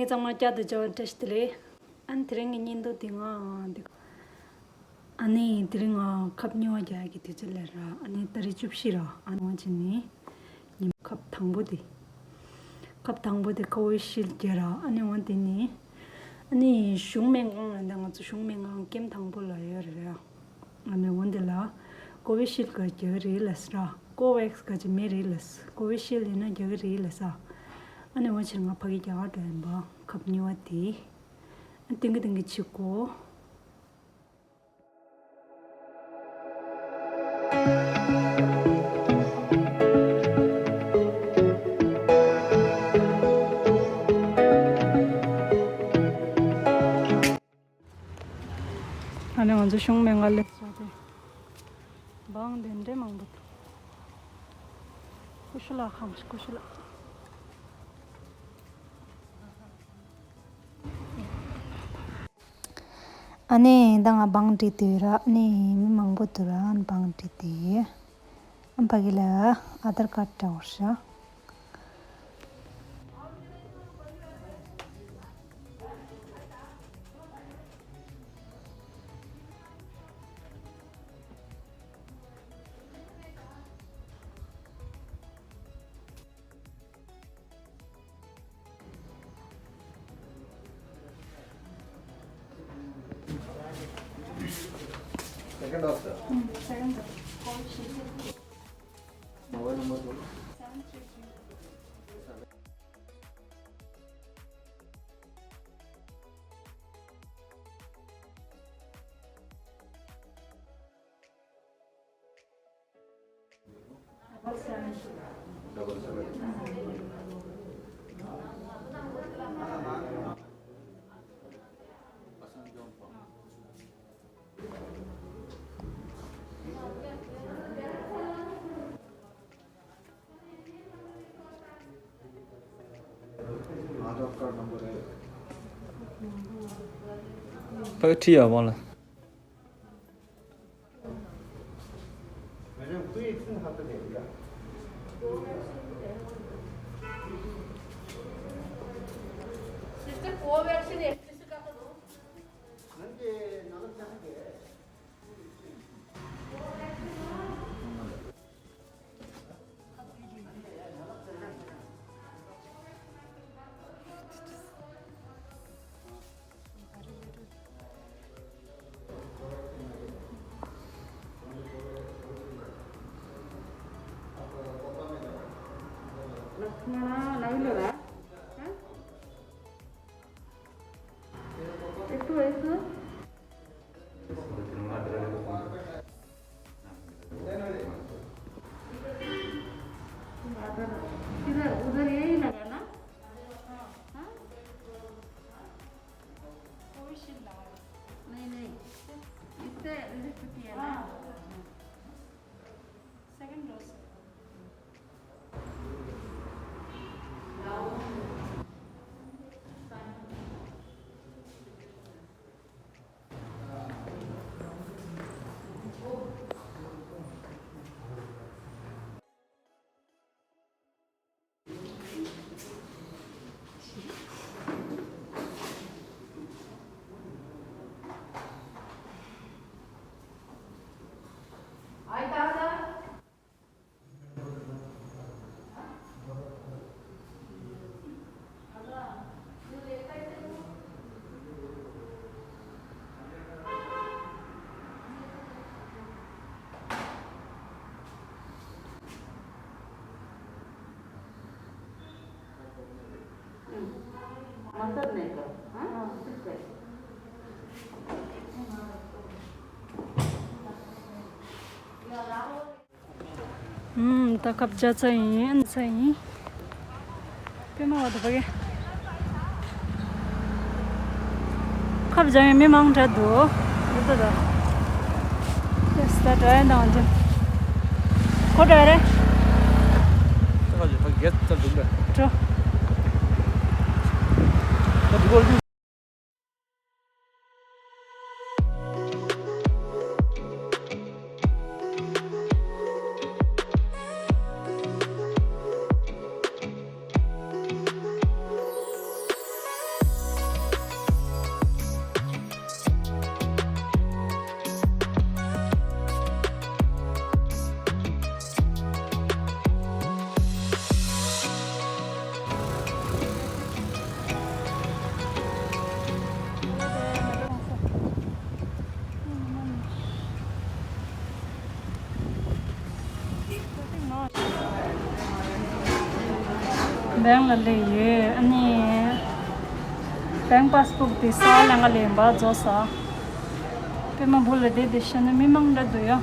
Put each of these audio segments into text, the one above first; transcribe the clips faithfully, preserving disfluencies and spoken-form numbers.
ཚང་མ་བསྐྱར་དུ་མཇལ་བ་བཀྲ་ཤིས་བདེ་ལེགས། ཨ་ནི་དེ་རིང་གི་བརྙན་ཐུང་འདི་ང་འདི། ཨ་ནི་དེ་རིང་ང་ཁབ་སྨྱུག་པ་རྒྱག་གི་དུས་ཚོད་སླེབས་ར། ཨ་ནི་ཏ་རིག་བཅུ་བཞི་ར། ཨ་ནི་འོ་ཅི་ནི་ཉིན་ཁབ་དང་པོ་དེ། ཁབ་དང་པོ་དེ་ཀོ་བི་ཤིལ་རྒྱག་ར། ཨ་ནི་འོ་དེ་ནི། ཨ་ནི་གཞུང་སྨན་ཁང་ལ་འདི་ང་ཚོ་གཞུང་སྨན་ཁང་ཀེམ་དང་པོ་ལ་ཡོད་རེད་ར། ཨ་ནི་འོ་འདི་ལ་ཀོ་བི་ཤིལ་ག་རྒྱག་གི་རེད་ལབ་ས་ར། ཀོ་ཝེག་སི་ག་ཅི་མེད་རེད་ལབ་ས། ཀོ་བི་ཤིལ་ཡིན་ན་རྒྱག་གི་རེད་ལབ་ས། ཨ་ནི་འོ་ཕྱིར་ང་ཕ་གི་རྒྱག་ག་འགྲོ་ཡིན་པ། ཁབ་སྨྱུག་པ་དེ། ཨ་ཏིང་གི་ཏིང་གི་ཆི་ཀོ། ཨ་ནི་ང་ཚོ་གཞུང་སྨན་ཁང་སླེབས་སོང་སྟེ། འབངས་དེ་འདྲའི་མང་པོ་འདུག་ཀུ་ཤུ་ལགས་ཧམ་ཤི་ཀུ་ཤུ་ལགས། ཨ་ནི་ད་ང་འབངས་བྲིས་དུས་ར། ཨ་ནི་མི་མང་པོ་འདུག་ར། ཨ་ནི་འབངས་བྲིས་དུས། ཨ་ཕ་གི་ལ་ཨ་དར་ཀར་འདྲ་བོ་ཤ། Second doctor. Hmm, second doctor. Mobile number बोलो। Seven three three। ད་ཁྲིད་ཡ་བང་ལ། इधर, उधर यही लगाना। हाँ? कोविशील्ड लगा दो। नहीं, नहीं। इससे रिलीफ होती है ना? हाँ। Second dose. ཨུམ། ད་ཁབ་རྒྱག་ཚར་ཡིན། ཚར་ཡིན། པད་མ་བ་དང་ཕ་གི། ཁབ་རྒྱག་མཁན་མི་མང་དྲགས་འདུག་འདི་ལྟ་ད། ཡེས། ད་འགྲོ་ཡ་འདང་རྒྱུ། ཁོ་འགྲོ་ཡ་རེད། ད་ཁ་ཅིག་ཕ་གི་རྒྱལ་ཚར་འདུག་པས། འགྲོ། ད་འདུག་གོ། བེང་ལ་སླེབས་ཡོད། ཨ་ནི་བེང་པཱ་སི་བུག་དེ་ས་ལ་ང་ལེན་པ་རྫོགས་ས། པད་མ་བུ་ལ་བསྡད་དེ་ཤི་ན་མི་མང་འདྲ་འདུག་ཡ།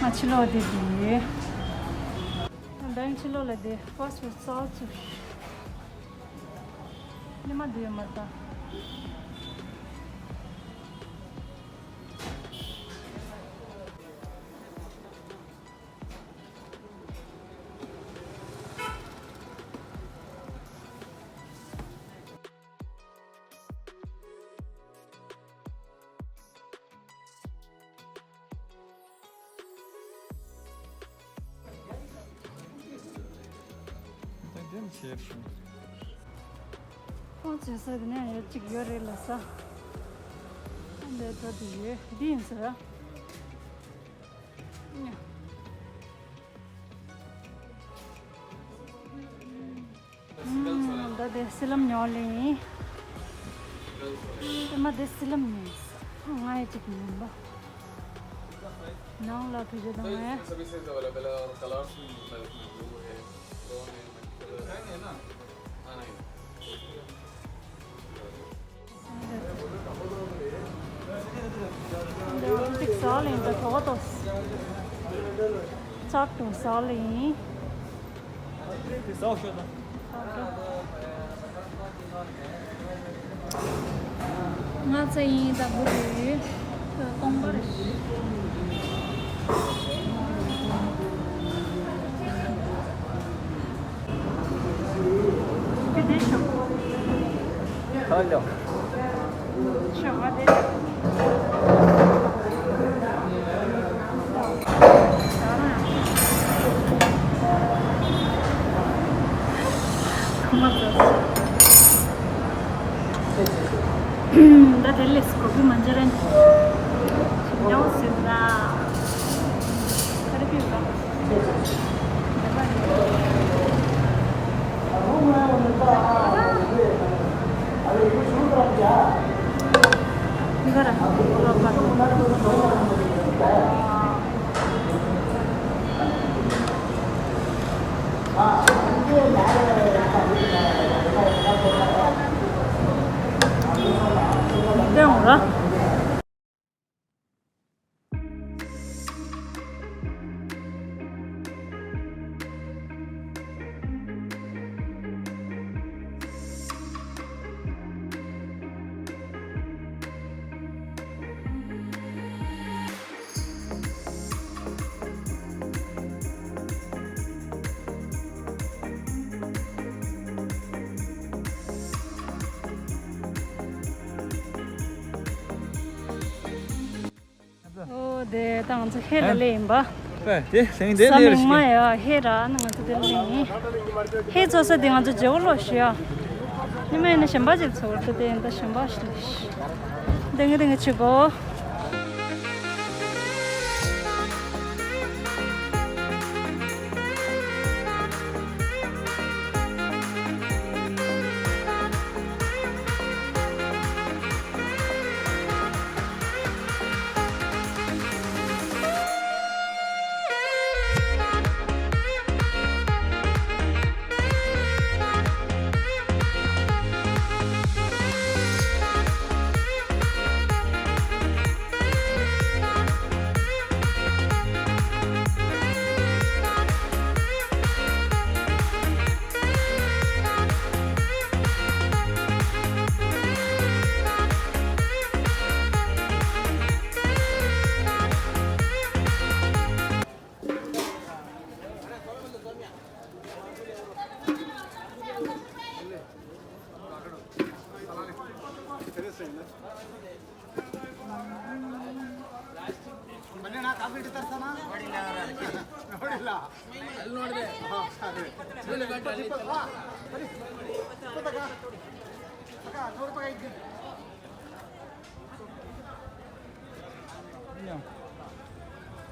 ང་ཕྱི་ལོགས་བསྡད་དེ་ཡོད། བེང་ཕྱི་ལོགས་ལ་བསྡད། པཱ་སི་བུག་ས་ཚུགས། ཉི་མ་འདི་ཡོད་མ་རེད་ད། ད་དེ་ནི་བྱས་སོང་། ཁོང་བྱེད་ས་དེ་ནས་ཡོད་ཅིག་ཡོད་རེད་ལ་ས། འདི་ད་དུ་ཡོད། འདི་ཡིན་ཟེར། ད་དེ་སི་ལམ་ཉོ་ལེ་ཡིན། དེ་མ་དེ་སི་ལམ་ཉོས། ང་ཡི་ཅིག་ཡིན་པ། ནང་ལ་ཕི་ཇ་དང་ངས། འདི་ཟ་ལེན་ད་ཐོག་ཏོ། ཚག་ཏུ་ཟ་ལེན། ང་ཚ་ཡིན་ད་བུ་རེད། སྟོང་པ་རེད། ཁ་ལོ། ད་དེ་ལས་ཀོ་ཕི་མ་འཇར་ཉོ་སྲིད་ལ། ཁ་རི་ཕི་ཡོད་ད། ཨོ་དེ་ད་ང་ཚོ་ཧེ་ལ་ལེ་ཡིན་པ། ཨེ་དེ་སེང་དེ་ས་ལེ་མིག་མ་ཡ་ཧེ་ར་ན་ང་ཚོ་དེ་ལེ་ཡིན། ཧེ་ཚོ་ས་དེ་ང་ཚོ་ཇེ་བོ་ལོ་ཤི་ཡ། ཉི་མ་ཡིན་ན་གཞན་པ་ཅིག་ཚོ་བར་དུ་དེ་ཡིན་ད་གཞན་པ་ཞིག་ལེ་ཤི། དེང་གི་དེང་གི་ཆུ་གོ།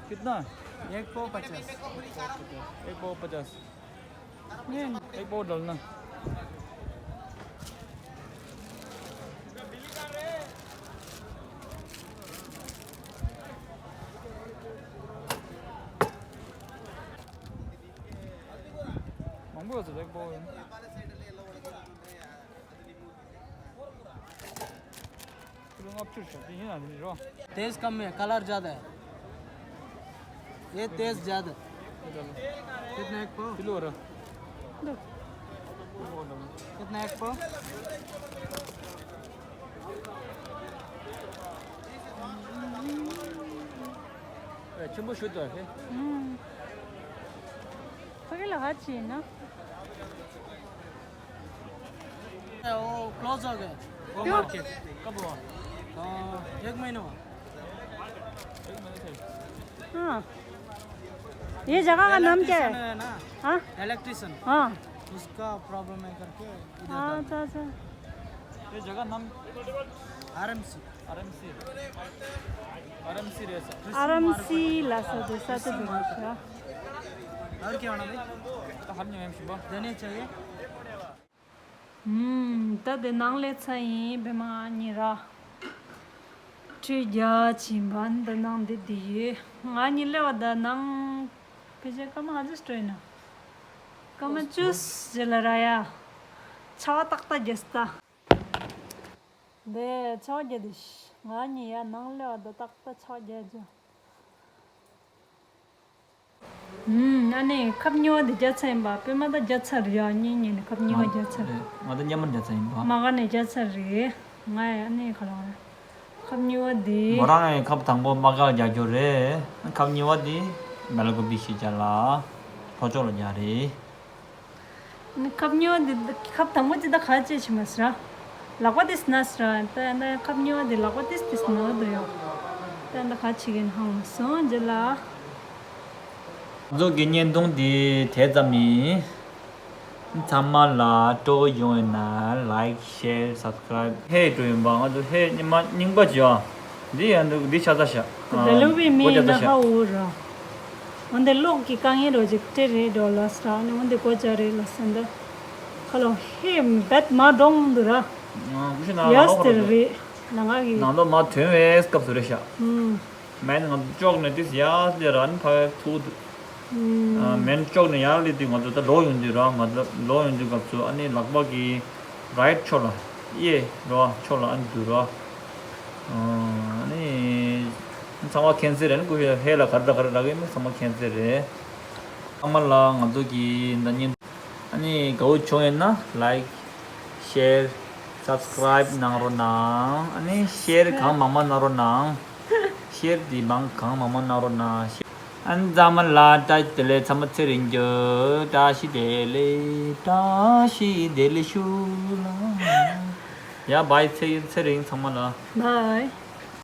कितना? एक पाव पचास। एक पाव पचास। नहीं, एक पाव डालना। མང་པོ། तेज कम है, कलर ज्यादा है। ये तेज ज्यादा है। कितना एक पाव? कितना एक पाव? ཆེན་པོ་ཞུ་དོ། ཕ་གི་ལ་ཧ་ཅི་ཡིན་ན། वो क्लोज हो गया। वो मार्केट कब हुआ? एक महीना हुआ। हाँ। ये जगह का नाम क्या है? इलेक्ट्रिशियन है ना? हाँ। इलेक्ट्रिशियन। हाँ। उसका प्रॉब्लम है करके इधर हाँ, डाल अच्छा, अच्छा। ये जगह नाम आरएमसी। आरएमसी। आरएमसी रेसा। आरएमसी लासा देसा तो देसा। और क्या होना भाई? तो हम नहीं शुभ। देने चाहिए। ད་དེ་ནང་ལས་ཚ་ཡིན་བེ་མ་ཉི་ར། ཁྲུས་རྒྱ་ཆེན་པ་འདི་ནང་འདི་འདི་ཡོད། ང་གཉིས་སླེབས་པ་ད་ནང་ཕལ་ཆེར་སྐར་མ་ཨ་ཙི་སྤྲོ་ཡིན་ན། སྐར་མ་བཅུ་ཞིག་ལ་ར་ཡ། ཆ་བ་ཏག་ཏག་རྒྱས་ས། འདི་ཆ་བ་རྒྱས་འདི་ང་གཉིས་ཡ་ནང་སླེབས་པ་ད་ཏག་ཏག་ཆ་བ་རྒྱས་རྒྱུ། ཨུམ། ཨ་ནི་ཁབ་ཉོ་བ་འདི་རྒྱ་ཚ་ཡིན་པ། པད་མ་ད་རྒྱ་ཚ་རེད་ཡ། གཉིས་གཉིས་ནི་ཁབ་ཉོ་བ་རྒྱ་ཚ་རེད། ང་ད་མཉམ་མར་རྒྱ་ཚ་ཡིན་པ། མ་ག་ནས་རྒྱ་ཚ་རེད། ང་ཡ་ཨ་ནི་ག་ལ་བ་རེད། ཁབ་ཉོ་བ་འདི། མོ་རང་ཡང་ཁབ་དང་པོ་མ་ག་རྒྱ་རྒྱུ་རེད། ཁབ་གཉིས་པ་འདི་མེ་ལ་ཀོ་པི་ཤི་ཅ་ལ་ལྷོ་ཕྱོགས་ལ་རྒྱ་རེད། ཁབ་ཉོ་འདི་ཁབ་དང་པོ་ཅི་ད་ག་ཅེ་ཆི་མ་སི་ར། ལག་པ་ཏིས་ན་སི་ར། ད་ཡང་ད་ཁབ་ཉོ་འདི་ལག་པ་ཏིས་ཏིས་ན་འདུག་ཡོ། ད་ཡང་ད་ག་ཆི་གིན་ཧང་སོང་ཇི་ལ། ང་ཚོ་གི་བརྙན་ཐུང་འདི་དེ་ཙམ་ཡིན། ཚང་མ་ལ་སྤྲོ་ཡོང་ཡོད་ན་ལའིཀ་ཤེར་སབ་སི་ཀ་རའིབ། ཧེ་སྤྲོ་ཡོང་པ་ང་ཚོ་ཧེ་ཉི་མ་རྙིང་པ་བྱོས་ཨ། འདི་ཡང་འདུག་འདི་ཆ་ཚ་ཤ། དེ་ལུག་པའི་མི་ཡིན་ན་ཧ་འུ་ར། འོན་ཏེ་གློག་གི་དཀའ་ངལ་རོ་ཅིག་སྤྲད་རེད་འགྲོ་ལ་སྲ་ནི་འོན་ཏེ་གོ་ཅ་རེད་ལ་སེ་འདི། ཁ་ལོ་ཧེ་བད་མ་འགྲོང་འདུག་ར། ཡ་སྟེར་རེད་ལ་ང་གི་ནང་དུ་མ་ཐོན་བའི་སྐབས་སུ་རེད་ཤག་མེན་ང་ཚོ་ཅོག་ནས་ཏིས་ཡ་སླེ་ར་ནི་ཕ་ཐུག་འདུག་མེན་ཅོག་ནས་ཡར་སླེ་དུས་ང་ཚོ་ད་ལོག་ཡོང་དུས་ར། ང་ཚོ་ལོག་ཡོང་དུས་སྐབས་སུ་ཨ་ནི་ལག་པ་གི་རའིཊ་ཕྱོགས་ལ་གཡས་ར་ཕྱོགས་ལ་ཨ་ནི་འདུག་ར། ཨ་ནི་ཚང་མ་མཁྱེན་གསལ་རེད། ནི་ཀུ་ཤུ་ཧེ་ལ་ག་རེ་ག་རེ་རག་གི་མིན་ཚང་མ་མཁྱེན་གསལ་རེད། ཚང་མ་ལ་ང་ཚོ་གི་འདི་ཉིན། ཨ་ནི་དགའ་བོ་བྱུང་ཡོད་ན་ལའིཀ་ཤེར་སབ་སི་ཀ་རའིབ་གནང་རོགས་གནང་། ཨ་ནི་ཤེར་གང་མང་མང་གནང་རོགས་གནང་། ཤེར་འདི་མང་གང་མང་མང་གནང་རོགས་གནང་། ཨ་ནི་ཚང་མ་ལ་བཀྲ་ཤིས་བདེ་ལེགས། ཚང་མ་ཚེ་རིང་གྱུར། བཀྲ་ཤིས་བདེ་ལེགས། བཀྲ་ཤིས་བདེ་ལེགས་ཞུ་ལ། ཡ་བའི་ཚེ་ཚེ་རིང་ཚང་མ་ལ། བའི།